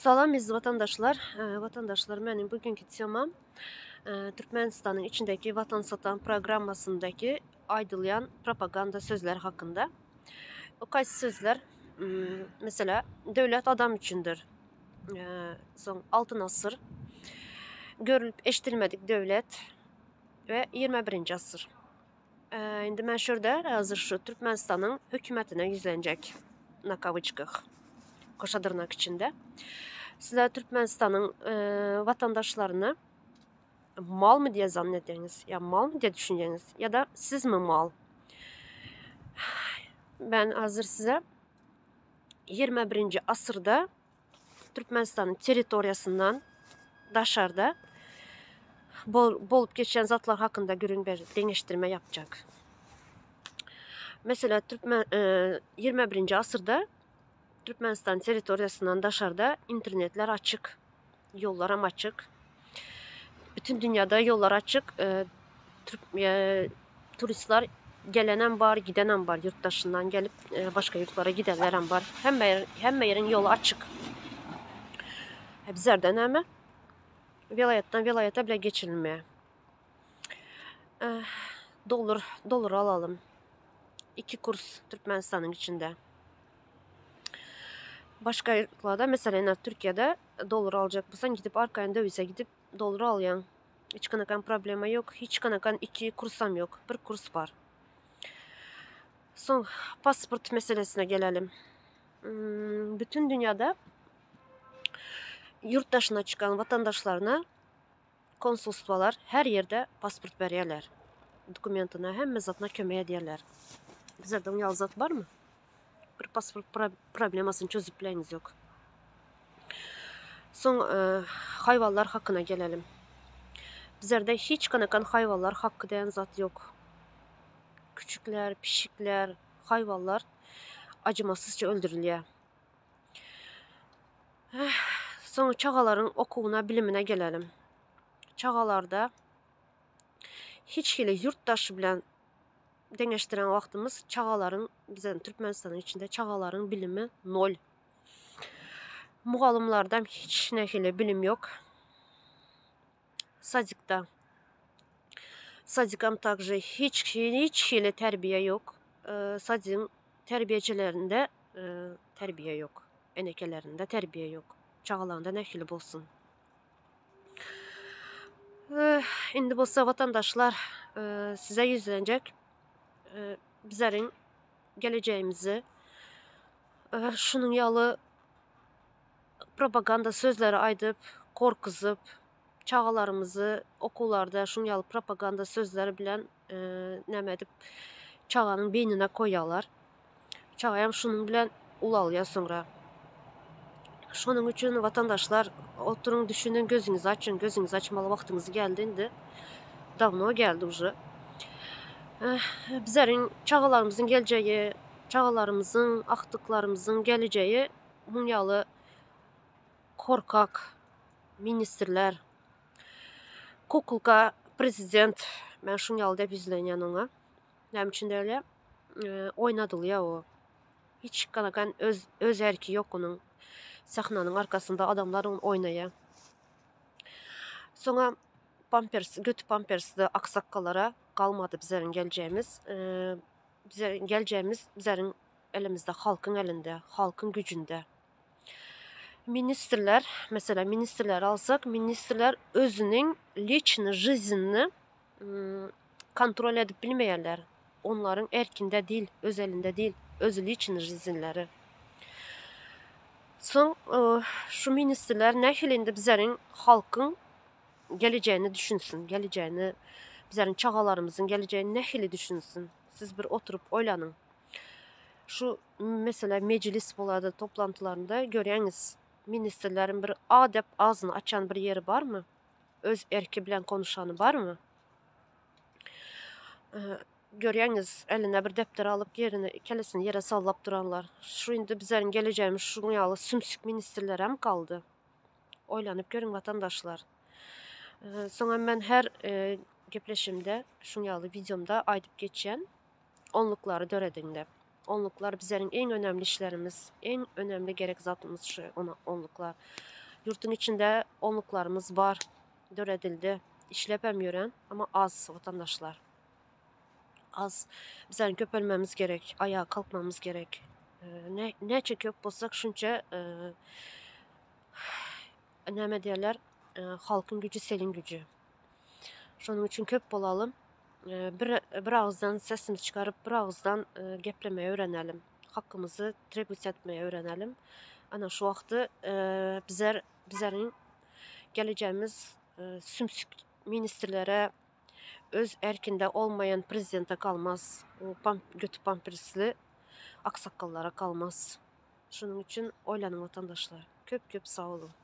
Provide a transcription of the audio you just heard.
Salam eziz watandaşlar. Watandaşlar meniň bugünki temam Türkmenistanyň içindeki Watan satan programmasyndaky aýdylýan propaganda sözler hakynda. O kaýsy sözler? Mesela döwlet adam üçindir. Soň Altyn asyr, görülip eşidilmedik döwlet we 21-nji asyr. Indi men şu ýerde häzir şu Türkmenistanyň hökümetine ýüzlenjek na kawyçkah, goşa dyrnak içinde. Sizler Türkmenistanyň watandaşlaryny malmy diýe zan edýäňiz, ýa malmy diýe düşünýäňiz, ýa-da sizmi mal? Men häzir size 21-nji asyrda Türkmenistanyň territoriýasyndan daşarda bolup geçýän zatlar hakynda gürrüň ber, deňeşdirme ýapjak. Meselä türkmen 21-nji asyrda Türkmenistan territoriýasyndan daşarda internetler açyk, ýollaram açyk. Bütün dünýäde ýollar açyk. Turistler gelenem bar, gidenem bar. Ýurt daşyndan gelip başga ýurtlara gidenlerem bar. Hemme ýer, hemme ýeriň ýoly açyk. Bizlerde näme? Welaýatdan welaýata bile geçirilmeýär. Dollar, dollar alalym. Iki kurs Türkmenistanyň içinde. Başga ýurtlarda, meselem, Türkiýede dollar aljak bolsaň, gidip arkaýyn döwize gidip dollar alýaň. Hiç kanakan problema ýok. Hiç kanakan iki kursam ýok. Bir kurs bar. Soň pasport meselesine gelelim. Hmm, bütün dünýäde ýurt daşyna çykan watandaşlaryna konsulstwalar her ýerde pasport berýärler. Dokumentine, hemme zatyna kömek edýärler. Bizlerde oň ýaly zat barmy? Bir pasport problemasyny çözüp bileňiz ýok. Soň haýwanlar hakyna gelelim. Bizlerde hiç kanakan haýwanlar haky diýen zat ýok. Küçükler, pişikler, haýwanlar acımasızca öldürilýär. Soň çagalaryň okuwyna, bilimine gelelim. Çagalarda hiç hili ýurt daşy bilen deňeşdiren wagtymyz çagalaryň bize Türkmenistanyň içinde çagalaryň bilimi nol. Mugallymlarda hiç nähili bilim ýok. Sadikda. Sadikam takže hiç hiç hili terbiýe ýok. Sadigiň terbiýeçilerinde terbiýe ýok. Enekelerinde terbiýe ýok. Çagalaryňda nähili bolsun? Indi bolsa watandaşlar size ýüzlenjek. Bizleriň gelejegimizi şunuň ýaly propaganda sözleri aýdyp, gorkuzyp, çagalarymyzy okuwlarda şunuň ýaly propaganda sözleri bilen näme edip çaganyň beýnine koýýarlar. Çagayam şunuň bilen ulalýar soňra. Şonuň üçin watandaşlar oturyň düşüniň gözüňizi açyň gözüňizi açmaly wagtyňyz geldi indi. Dawno geldi uje. Bizleriň çagalarymyzyň geljegi, çagalarymyzyň, agtyklarymyzyň gelejegi muň ýaly korkak ministrler, kukulka prezident men şuň ýaly dep ýüzlenýän oňa. Näme üçin dälýä? Oýnadylýa o. Hiç kanakan öz öz erki ýok onuň. Sahnanyň arkasynda adamlar ony oýnaýa. Soňa pampers, göti pampersli aksakgalara galmady bizleriň geljegimiz. Bizleriň geljegimiz bizleriň elimizde, halkyň elinde, halkyň güjünde. Ministrler, meselem, ministrleri alsak, ministrler özüniň liçny žiznini kontrol edip bilmeýärler. Onlaryň erkinde dil, öz elinde dil, öz liçny žiznleri. Soň şu ministrler nähili indi bizleriň halkyň gelejegini düşünsin, gelejegini, bizleriň çagalarymyzyň gelejegini nähili düşünsin? Siz bir oturyp oýlanyň. Şu mesele mejlis bolady toplantylarynda görýäňiz, ministrleriň bir a dep agzyny açan bir ýeri barmy? Öz erki bilen konuşany barmy? Görýäňiz, eline bir depder alyp ýerini, kellesini ýere sallap duranlar. Şu indi bizleriň gelejegimiz şuň ýaly sümsük ministrlerem galdy. Oýlanyp görüň watandaşlar. Soňam men her gepleşimde şuň ýaly wideomda aýdyp geçýän onluklary dörediň dep. Onluklar bizleriň iň önemli işlerimiz, iň önemli gerek zatymyz şu onluklar. Ýurtuň içinde onluklarymyz bar, döredildi, işlepem ýören, amma az watandaşlar. Az. Bizleriň köpelmemiz gerek, aýaga kalkmamyz gerek. Näçe köp bolsak şunça näme diýerler, halkyň güji seliň güji. Şonuň üçin köp bolalym. Bir bir agyzdan sesimizi çykaryp, bir agyzdan geplemegi öwrenelim. Hakkymyzy trebut etmegi öwrenelim. Ana şu wagty bizler bizleriň gelejegimiz sümsük ministrlere öz erkinde olmaýan prezidente galmaz. O göti pampersli aksakgallara galmaz. Şonuň üçin oýlanyň watandaşlar. Köp köp sag boluň.